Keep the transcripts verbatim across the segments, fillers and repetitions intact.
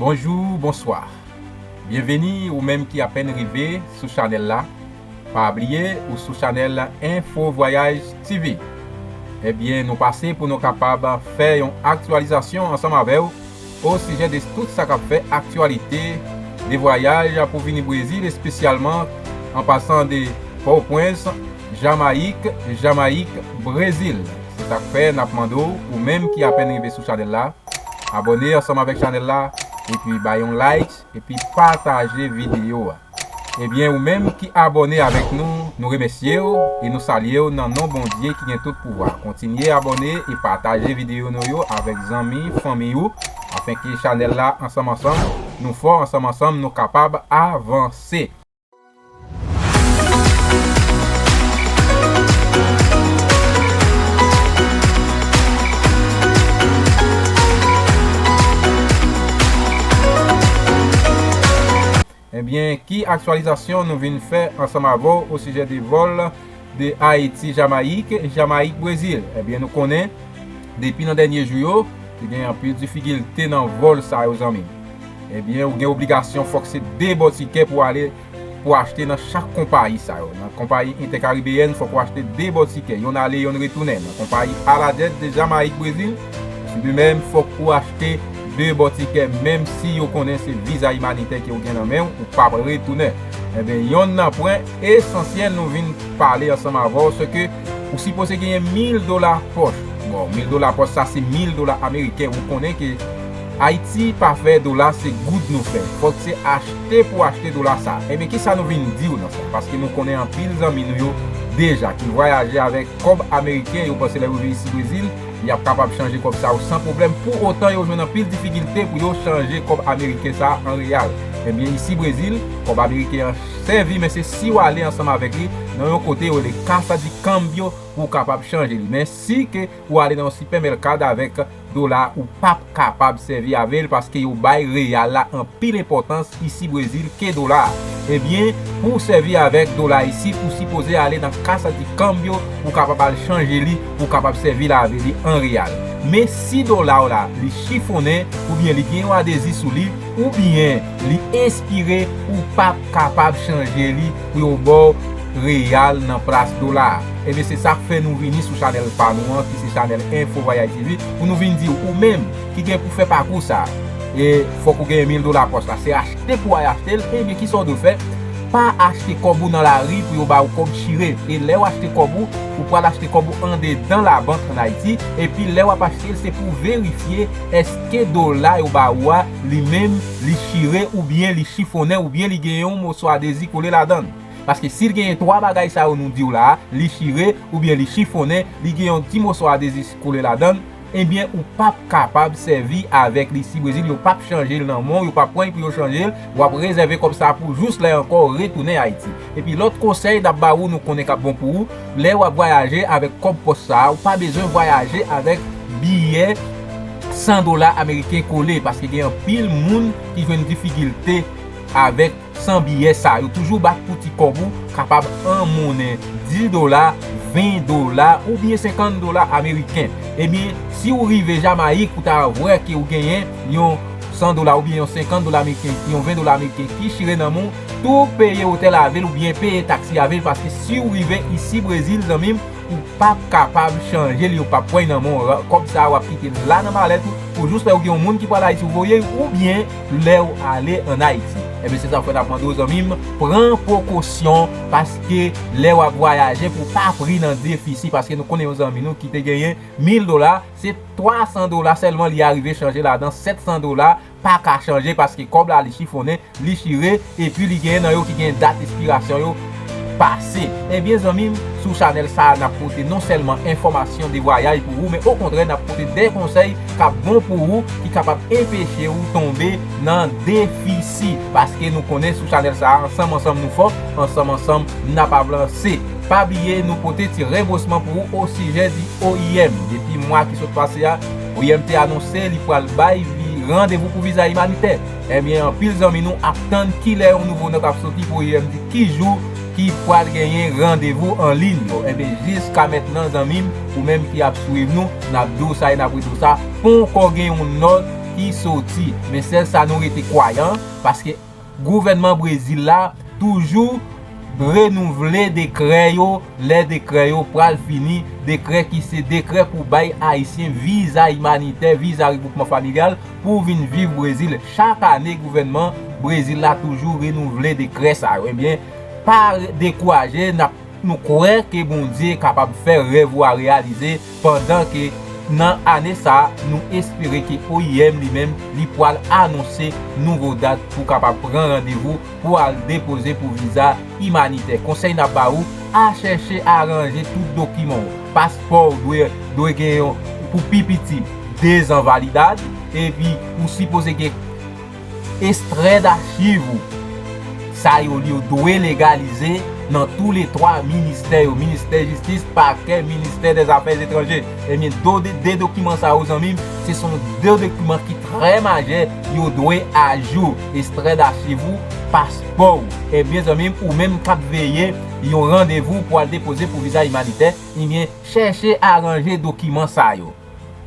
Bonjou, bonswa. Byenveni ou menm ki apèn rive sou chanèl la. Pa bliye ou sou chanèl Info Voyage T V. Ebyen, nou pase pou nou kapab fè yon aktyalizasyon ansanm avè w o sijè de tout sa k ap fè aktyalite de vwayaj pou vini Brezil, espesyalman an pasan de Pòtoprens, Jamayik, Jamayik, Brezil. Se sa k fè n ap mande w, ou menm ki apèn rive sou chanèl la, abòne ansanm avèk chanèl la, epi bay yon like, epi pataje videyo a. Ebyen, ou menm ki abòne avèk nou, nou remèsye w e nou salye w nan non Bondye ki gen tout pouvwa. Kontinye abòne e pataje videyo nou yo avèk zanmi, fanmi ou, afenke chanèl la ansanm ansanm, nou fò ansanm ansanm, nou kapab avanse. Ebyen, ki aktyalizasyon nou vin fè ansanm avè w o sijè de vòl de Ayiti, Jamayik, Jamayik, Brezil? Ebyen, nou konnen, depi nan dènye jou yo, te gen anpil difikilte nan vòl sa yo, zanmi m. Ebyen, ou gen obligasyon, fòk se de bò tikè pou ale, pou achte nan chak konpayi sa yo. Nan konpayi entèkaribeyèn, fòk ou achte de bò tikè, yonn ale, yonn retounen. Nan konpayi Aladèt de Jamayik, Brezil, de menm, fòk ou achte de bò tikè, menm si yo konnen se viza imanitè ke w gen nan men w, ou p ap retounen. Ebyen, yonn nan pwen esansyèl nou vin pale ansanm avè w, se ke ou sipoze genyen mil dola pòch. Bon, mil dola pòch, sa se mil dola ameriken. Ou konnen ke Ayiti pa fè dola, se goud nou fè. Fòk se achte pou achte dola sa. Ebyen, kisa nou vin di w nan sa? Paske nou konnen anpil zanmi nou yo deja ki vwayaje avèk kòb ameriken, yo panse lè yo rive isi Brezil, y ap kapab chanje kòb sa yo san pwoblèm. Pou otan, yo jwenn anpil difikilte pou yo chanje kòb ameriken sa an reyal. Ebyen, isi Brezil, kòb ameriken an sèvi, men se si w ale ansanm avèk li nan yon kote yo rele Casa de Cambio pou w kapab chanje li. Men si ke ou ale nan yon sipèmèkad avèk dola, ou p ap kapab sèvi avè l paske yo bay reyal la anpil enpòtans isi Brezil ke dola a. Ebyen, pou w sèvi avèk dola isi, ou sipoze ale nan Casa de Cambio pou w kapab al chanje li, pou w kapab sèvi avè li an reyal. Men si dola w la, li chifonnen, oubyen li gen yon adezi sou li, oubyen li espire, ou p ap kapab chanje li pou yo ba w reyal nan plas dola a. Ebyen, se sa k fè nou vini sou chanèl pa nou an, ki se chanèl Info Voyage T V, pou nou vin di w, ou menm ki gen pou fè pakou sa a, e fòk ou genyen mil dola pòch la, se achte pou w al achte l, ebyen, kisa w dwe fè? Pa achte kòb ou nan lari pou yo ba w kòb chire. E lè w achte kòb ou, ou pral achte kòb ou andedan labank ann Ayiti, epi lè w ap achte l, se pou w verifye èske dola yo ba ou a, li menm, li chire oubyen li chifonnen oubyen li gen yon moso adezi kole ladan l. Paske si l genyen twa bagay sa yo nou di w la a, li chire oubyen li chifonnen, li gen yon ti moso adezi kole ladan l, ebyen, ou p ap kapab sèvi avèk li isi Brezil, yo p ap chanje l nan men w, yo p ap pran l pou yo chanje l, w ap rezève kòb sa a pou jous lè ankò w retounen Ayiti. Epi lòt konsèy n ap ba ou, nou konnen k ap bon pou ou, lè w ap vwayaje avèk kòb pòch sa a, ou pa bezwen vwayaje avèk biyè san dola ameriken kole, paske gen anpil moun ki jwenn difikilte avèk san biyè sa. Yo toujou bat pou ti kòb ou kapab an monnen dis dola, ven dola oubyen senkant dola ameriken. Ebyen, si w rive Jamayik, ou ta vwè ke w genyen yon san dola oubyen yon senkant dola ameriken, yon ven dola ameriken ki chire nan men w, tou peye otèl avè l oubyen peye taksi avè l, paske si w rive isi Brezil, zanmi m, ou p ap kapab chanje l, yo p ap pran l nan men w. Kòb sa a, w ap kite l la nan malèt ou, pou jous lè w gen yon moun ki pral Ayiti, ou voye l, oubyen lè w ale ann Ayiti. Ebyen, se sa k fè n ap mande w, zanmi m, pran prekosyon, paske lè w ap vwayaje, pou w pa pri nan defisi, paske nou konnen yon zanmi nou ki te genyen mil dola, se twa san dola sèlman li arive chanje ladan, sèt san dola pa ka chanje, paske kòb la, li chifonnen, li chire, epi li genyen nan yo ki gen dat espirasyon yo pase. Ebyen, zanmi m, sou chanèl sa a, n ap pote non sèlman enfòmasyon de vwayaj pou ou, men okontrè, n ap pote de konsèy k ap bon pou ou, ki kapab enpeche ou tonbe nan defisi. Paske nou konnen sou chanèl sa a, ansanm, ansanm nou fò, ansanm, ansanm n ap avanse. Pa bliye, nou pote ti renbosman pou ou o sijè di O I M. Depi mwa ki sot pase a, O I M te anonse li pral bay vi-, randevou pou viza imanitè. Ebyen, anpil zanmi nou ap tann kilè yon nouvo nòt ap soti pou O I M di ki jou ki pral genyen randevou an liy yo. Ebyen, jiska mentnan, zanmi m, ou menm ki ap swiv nou, n ap di w sa e n ap redi w sa, ponkò gen yon nòt ki soti. Men sèl sa nou rete kwayan, paske gouvènman Brezil la toujou renouvle dekrè yo, lè dekrè yo pral fini, dekrè ki se dekrè pou bay Ayisyen viza imanitè, viza regwoupman familyal pou vin viv Brezil. Chak ane, gouvènman Brezil la toujou renouvle dekrè sa yo. Ebyen, pa dekouraje, n ap, nou kwè ke Bondye kapab fè rèv ou a reyalize pandan ke nan ane sa a, nou espere ke O I M li menm, li pral anonse nouvo dat pou kapab pran randevou pou al depoze pou viza imanitè. Konsèy n ap ba ou, a chèche aranje tout dokiman w. Paspò w dwe, dwe gen yon, pou pi piti, dezan validad, epi ou sipoze gen ekstrè dachiv ou. Sa yo, yo dwe legalize nan tou le twa ministè yo, ministè jistis, pakè, ministè dè zafè etranje. Ebyen, do, de, de dokiman sa yo, zanmi m, se son de dokiman ki trè majè, yo dwe ajou, ekstrè dachiv ou, paspò w. Ebyen, zanmi m, ou menm k ap veye yon randevou pou al depoze pou viza imanitè, ebyen, chèche aranje dokiman sa yo.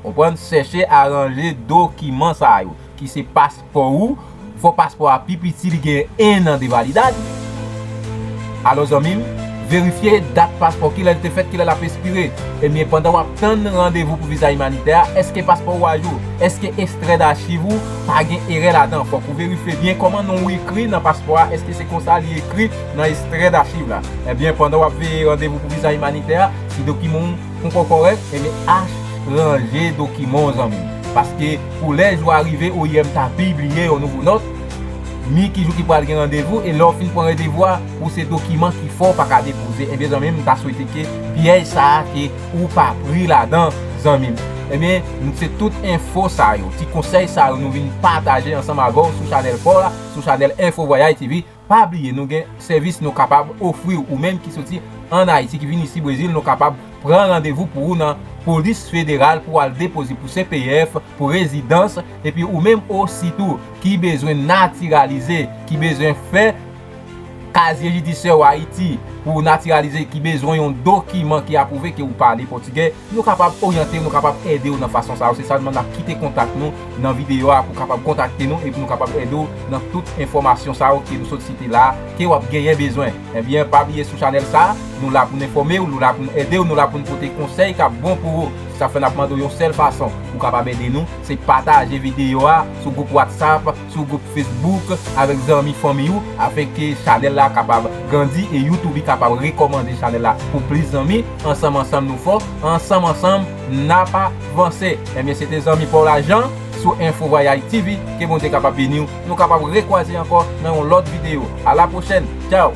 Konprann? Chèche aranje dokiman sa yo, ki se paspò ou. Fò paspò a pi piti, li gen en an de validad. Alò, zanmi m, verifye dat paspò, kilè l te fèt, kilè l ap espire. Ebyen, pandan w ap tann randevou pou viza imanitè a, èske paspò ou ajou? Èske ekstrè dachiv ou pa gen erè ladan? Fòk ou verifye byen kòman non w ekri nan paspò a. Èske se konsa li ekri nan ekstrè dachiv la? Ebyen, pandan w ap veye randevou pou viza imanitè a, si dokiman w poko kòrèk, ebyen, aranje dokiman w, zanmi m. Paske pou lè jou a rive, O I M ta pibliye yon nouvo nòt, mi ki jou ki pral gen randevou, e lè w fin pran randevou a, pou se dokiman ki fè w pa ka depoze. Ebyen, zanmi m, m ta swete ke pyèj sa a ke ou pa pri ladan, zanmi m. Ebyen, se tout enfo sa yo, ti konsèy sa yo nou vin pataje ansanm avè w sou chanèl pa w la, sou chanèl Enfo Vwayaj T V. Pa bliye, nou gen sèvis nou kapab ofri w, ou menm ki soti ann Ayiti, ki vin isi Brezil, nou kapab pran randevou pou ou nan polis federal pou al depoze pou C P F, pou rezidans, epi ou menm osi tou ki bezwen natiralize, ki bezwen fè kazye jidisyè w Ayiti pou natiralize, ki bezwen yon dokiman ki apwouve ke ou pale pòtigè, nou kapab oryante w, nou kapab ede w nan fason sa yo. Se sèlman n ap kite kontak nou nan videyo a pou kapab kontakte nou epi nou kapab ede w nan tout enfòmasyon sa yo ke nou sot site la, ke w ap genyen bezwen. Ebyen, pa bliye sou chanèl sa, nou la pou n enfòme w, nou la pou n ede w, nou la pou n pote konsèy k ap bon pou ou. Se sa fè n ap mande w yon sèl fason pou w kapab ede nou, se pataje videyo a sou gwoup WhatsApp, sou gwoup Facebook avèk zanmi, fanmi w, afenke chanèl la kapab grandi e YouTube li kapab rekòmande chanèl la pou plis zanmi. Ansanm, ansanm nou fò, ansanm, ansanm n ap avanse. Ebyen, se te zanmi pa w la Jean sou Enfo Vwayaj T V. Ke Bondye kapab beni w. Nou kapab rekwaze ankò nan yon lòt videyo. A la pwochèn. Tchaw!